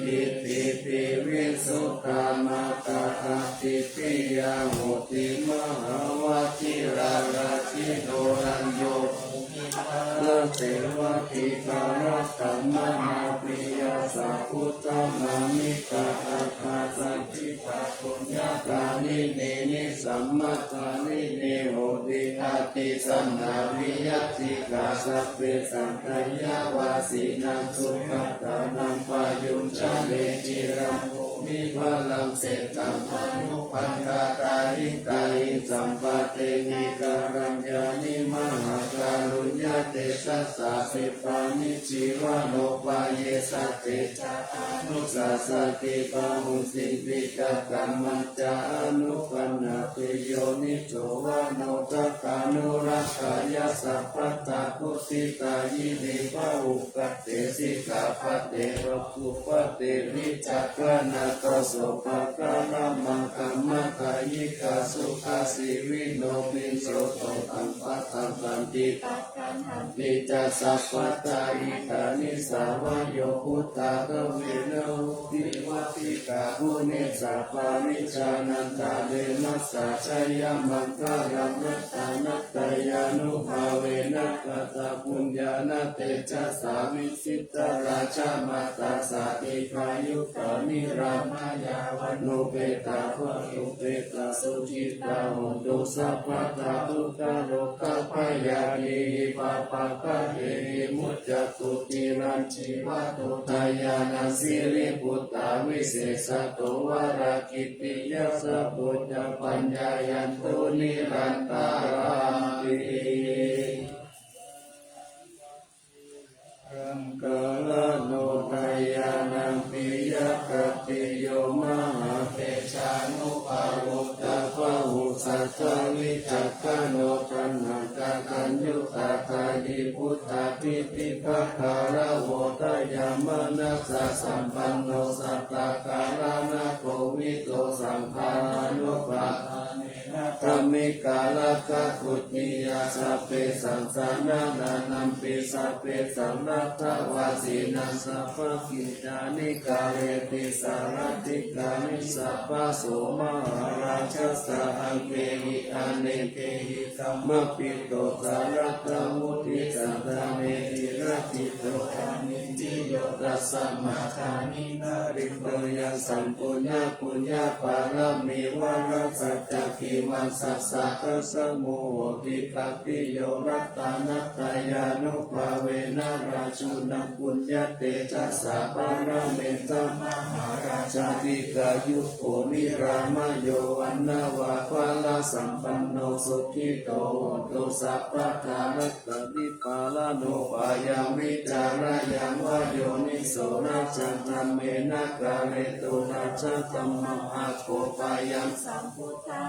pītiṃ visuddhā maṅgalaṃ diṭṭhiyā hoti mahāvajirā rājino rañño mukhipālaseva dīgharattaṃ manāpiyā sakuddamānikaṃ aggāsaṃ diṭṭhapuññādāniṃ vijjācaraṇāniṃ honti atītamaṅgalaṃ. Abhisaṅkhamesuṃ sabbasaṅkhāraṃ sabbe saṅkhāravā sīlaṃ sugataṃ payuṃ care ciraṃ bhūmiṃ balaṃ seṭṭhaṃ manupaggātā hitāhi sampattīhi kalyāṇāni mahākāruññatejasā. Khippāni jīvanopāyesā te ca anussasati pahunti ca kammañca anupaṇṇati. Yoniso manasikānukassāya sabbattha vuṭṭhitā iddhībhāvupadesikappaṭe bhāgūpadesapaṭe vicakkhaṇatto sopāga mamaṃ kammadāyikā sukhajīvino viññūhi taṃ padaṃ santi taṅkhaṇhanti ca sabbadā. Idāni sabbā yo buddhā dvāraṃ pavarotti bhikkhūhi sabbā vijānātha khemassa jayamaṅgalaṃ. Ratanattayānubhāvena katapuññāna tejasā vijitā rājamātā sādhikā yukkhā nirāmā yāva nupetaṃ pātupetaṃ sukhitā hontu sabbadā. Dukkharogabhayā bhūtānamupaddavā muccantu dhīrañjīvito. Dāyādā siriṃ buddhaṃ visesato varaṃ khittiyā sabbā ca paññāyantu nirantarāti. Aṅgarāno dāyādā piyapātiyo mahātejānubhāvo tapassavī satta vicakkhaṇo taṇhaṅkaraññutā dāyī buddhādhipikkhāro vūtayamānasā sampanno satta kāraṇakovido saṅkhāranupassāne dhammikārakā dutiyā. Sabbesaṃ saraṇampi sabbesaṃ natthā vajiraṃ sabbakicchāni kareti sārathikāni sabbaso mahārājassa aṅgehi anekehi kammappito saratthaṃvuttisandāne tiratthito anindriyo tasmā dāni nārito yaṃ saṃpuññapuññapāramī varaṃ saccaṃ khippāmaṅgalasatthaṃ sumuhutto bhāgiyā ratanattayānubhāvena rājāno puññatejasā pārametta mahārājā dīghāyuko nirāmyo vaṇṇavanto balāsampanno sukhito hotu sabbadā. Rattanīpālanubhāyaṃ vihareyyaṃva yoniso na ca dhammena karetu na ca dhammaṃ akopāya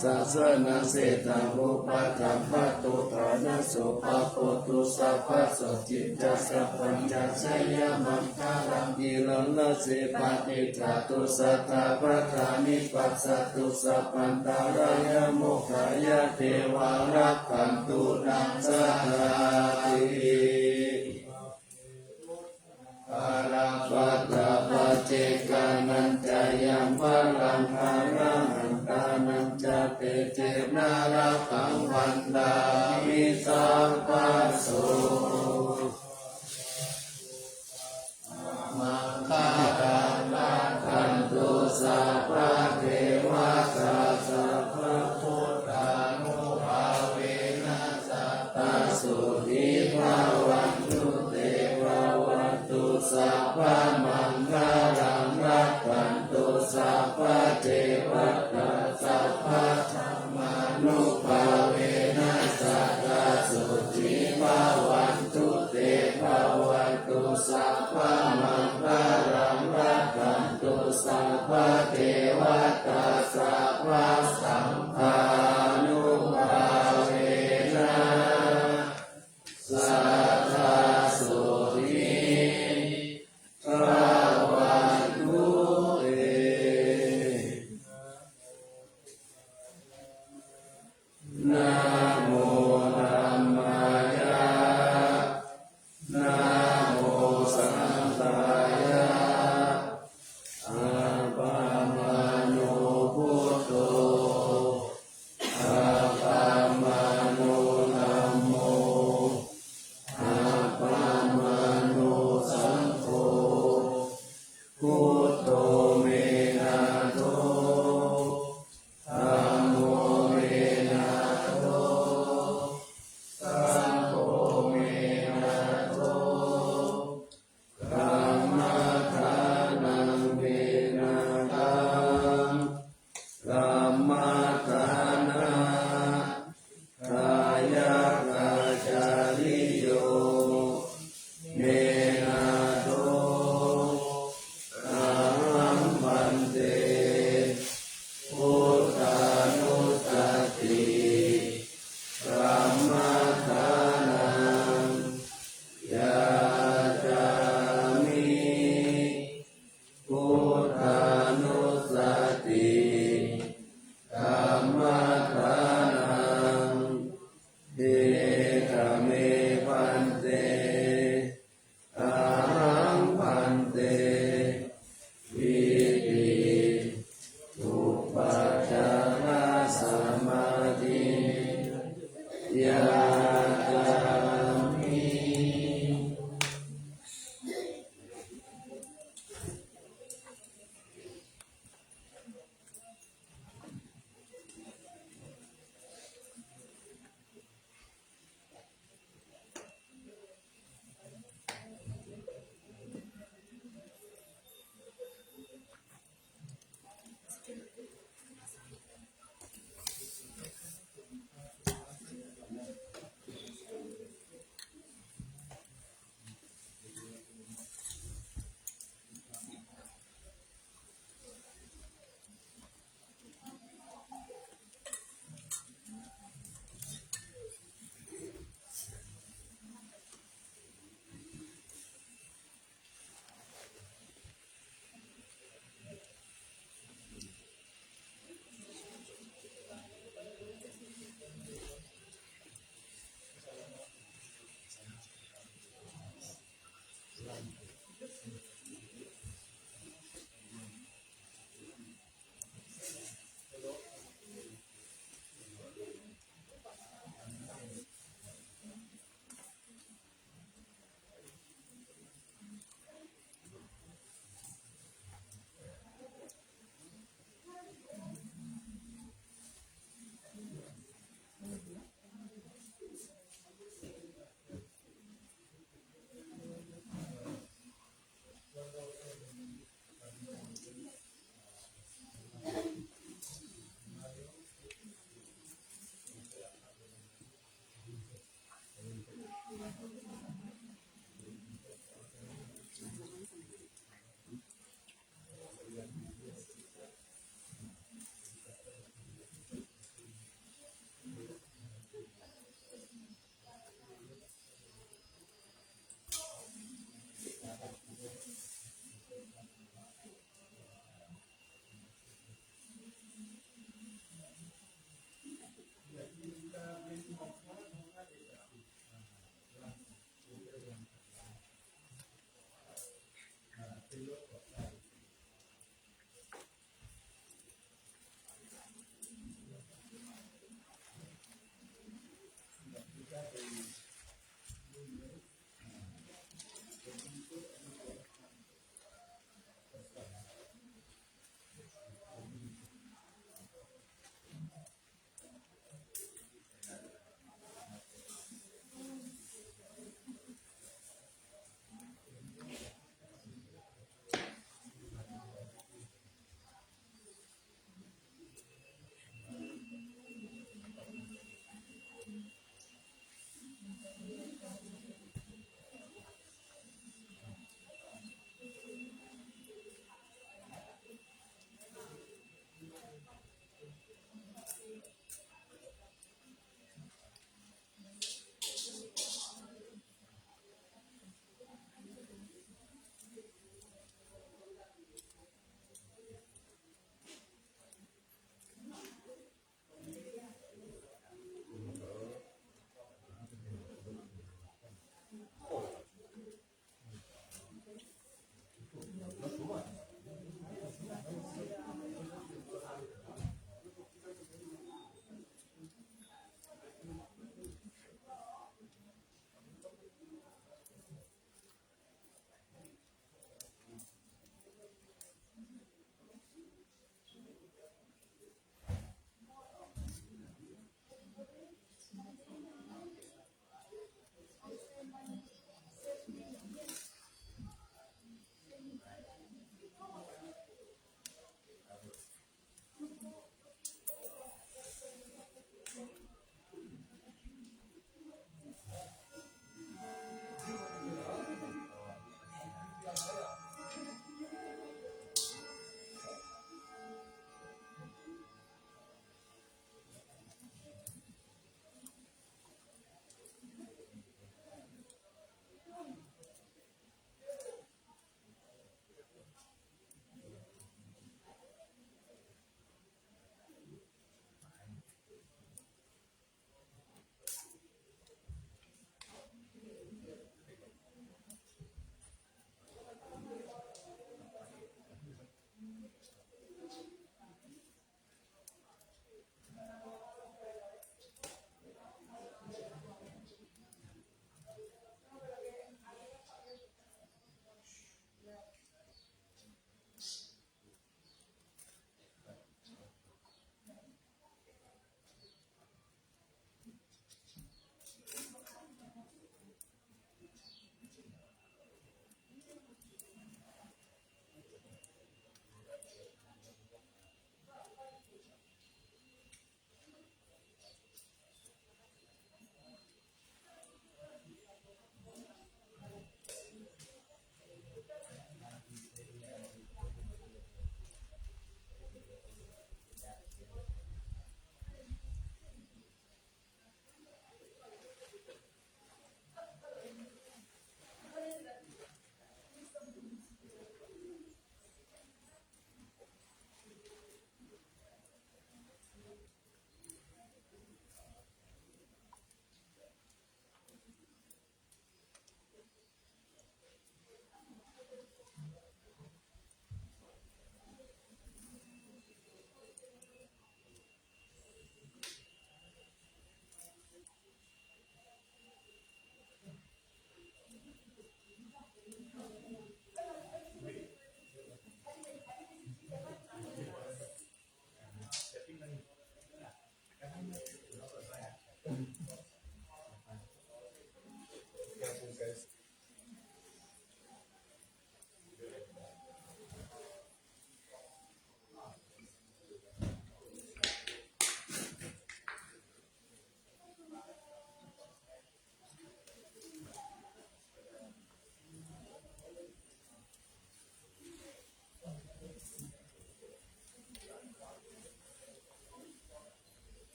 sāsanase taṃ upaṭṭhaṃ pattuttāna supabhūtu sabbasaccicca sabbañca jayamaṅgalaṃ. Giriṃ sīhāve patiṭṭhātu sabrahmajātiṃ pasātu sabbantarāyaṃ mokkhaṃ ca devā rakkhantu saṅghatīti. Balappattā paccekānañca yaṃ balaṃ arahantānañca tejena rakkhaṃ bandhāmi sabbaso. Maṅgalaṃ rakkhantu sabbadevatā sabbabuddhānubhāvena sadā sotthī bhavantu te. Bhavatu sabbamaṅgalaṃ rakkhantu sabbadevatā sabbadhammā nubhāvena sadā sotthī bhavantu te. Bhavatu sabbamaṅgalaṃ rakkhantu sabbadevatā sabbasaṅghānubhāvena sadā sotthī bhavantu te. Namo dhammāya, namo saṅghāya, appamāṇo buddho, appamāṇo dhammo, appamāṇo saṅgho, buddho me nātho, dhammo me nātho, saṅgho me nātho, dhammadānaṃ me nāthaṃ, dhammadānadāyakācariyo me nātho, ahaṃ bhante buddhānussati dhammadānaṃ yācāmi. Buddhānussati dhammadānaṃ, dīṭṭha me bhante, ahaṃ bhante, iti upācārasamādhi yācāmi.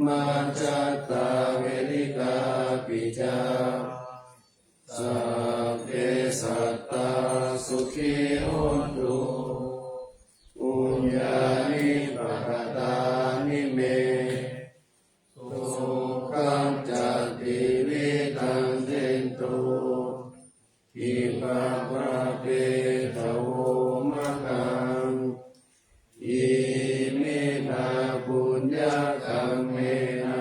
majjhattā verikāpi ca, sabbe sattā sukhī hontu, puññāni pakatāni me, sukhañca tividhaṃ dentu, khippaṃ pāpetha vomataṃ. Iminā puññakammena,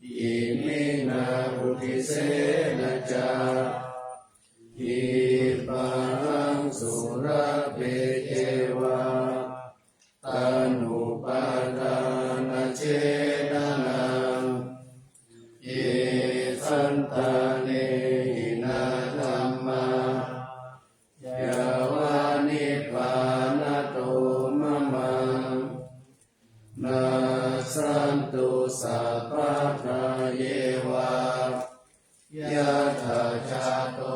iminā uddisena ca, khippāhaṃ sulabhe ceva, taṇhupādānachedanaṃ. Ye santāne hinā dhammā, yāva nibbānato mamaṃ, nassantu sabbadā yeva, yattha jāto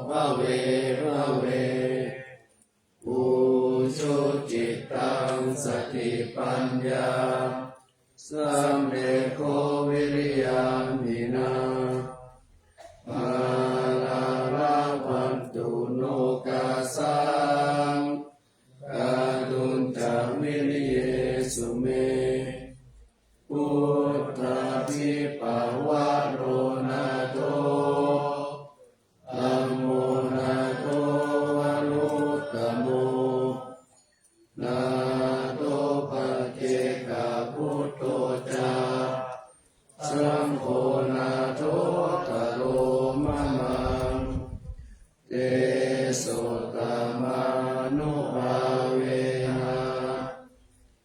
bhave bhave. Ujucittaṃ satipaññā, sallekho viriyamhinā, mārā labhantu nokāsaṃ, kātuñca viriyesu me. Buddhādhipavaro nātho, dhammo nātho varuttamo, nātho paccekabuddho ca, saṅgho nāthottaro mamaṃ. Tesottamānubhāvena,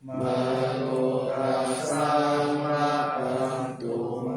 mārokāsaṃ labhantu mā.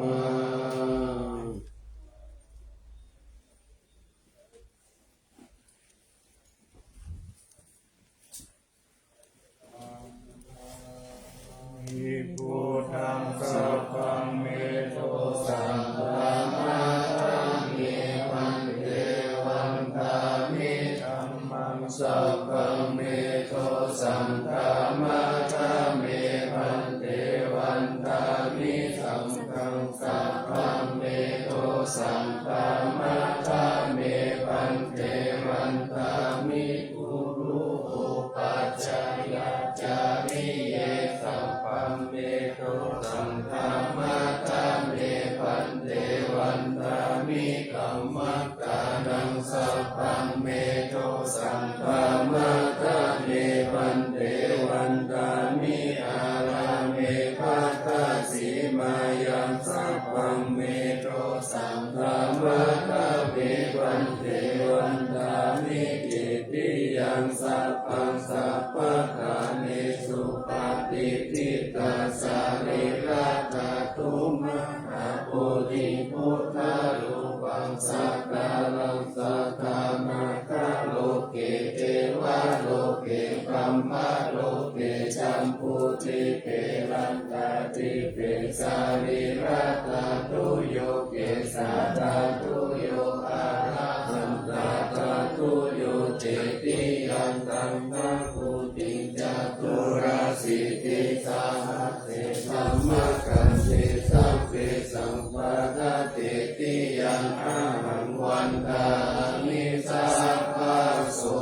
Buddhaṃ sabbaṃ me dosaṃ khamatha me bhante, vandāmi dhammaṃ sabbaṃ me dosaṃ khamatha me bhante, vandāmi saṅghaṃ sabbaṃ me dosaṃ khamatha me bhante, vandāmi guru upajjhāyācariye sabbaṃ me dosaṃ khamatha me bhante, vandāmi kamma kānaṃ sabbaṃ me dosaṃ khamatha me bhante, vandāmi ārāme patthasimāyaṃ sabbaṃ me dosaṃ khamatha me bhante, vandāmi cetiyaṃ sabbaṃ sabbaṭṭhānesu patiṭṭhitā sarīradhātu ma- ha bodhiṃ buddharūpaṃ sakalaṃ sadā nakkha loke devaloke brahmaloke jambudīpe raṭṭhadīpe sarīradhātuyo kesādhātuyo arahantātūyo cetiyaṃ taṇhaṅ vuḍḍhiṃ caturāsītisahas- se dhammakkhandhe sabbesaṃ paṭṭhānātetiyaṃ ahaṃ vandāmi sabbaso.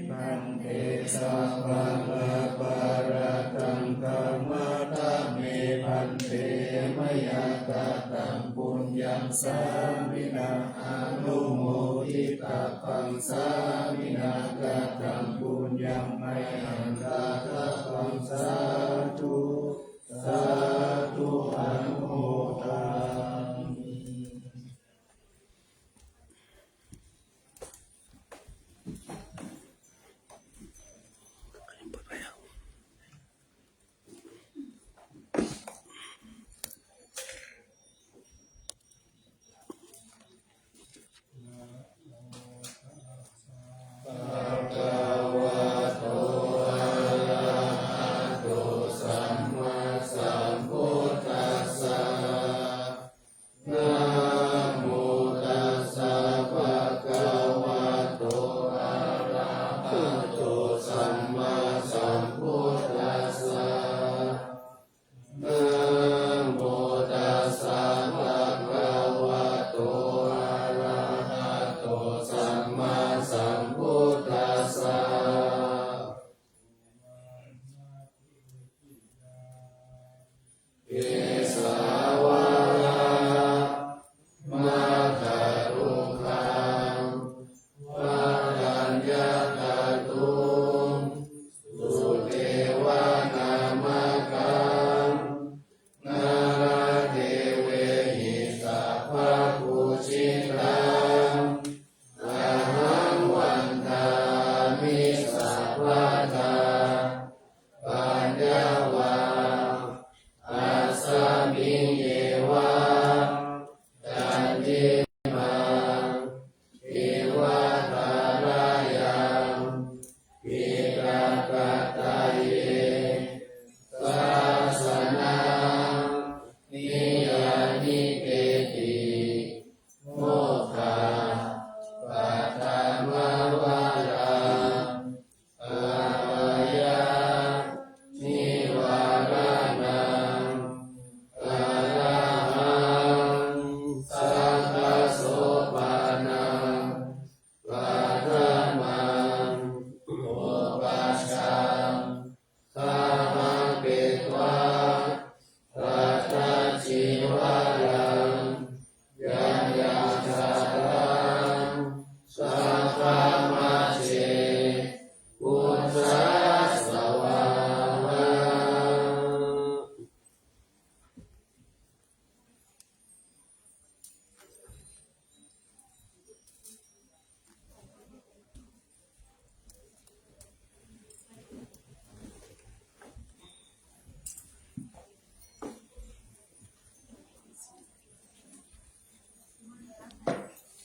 Bhante sabbaṃ aparādhaṃ khamatha me bhante, mayā kataṃ puññaṃ sāminā anumoditabbaṃ, sāminā kataṃ puññaṃ mayhaṃ dātabbaṃ, sā-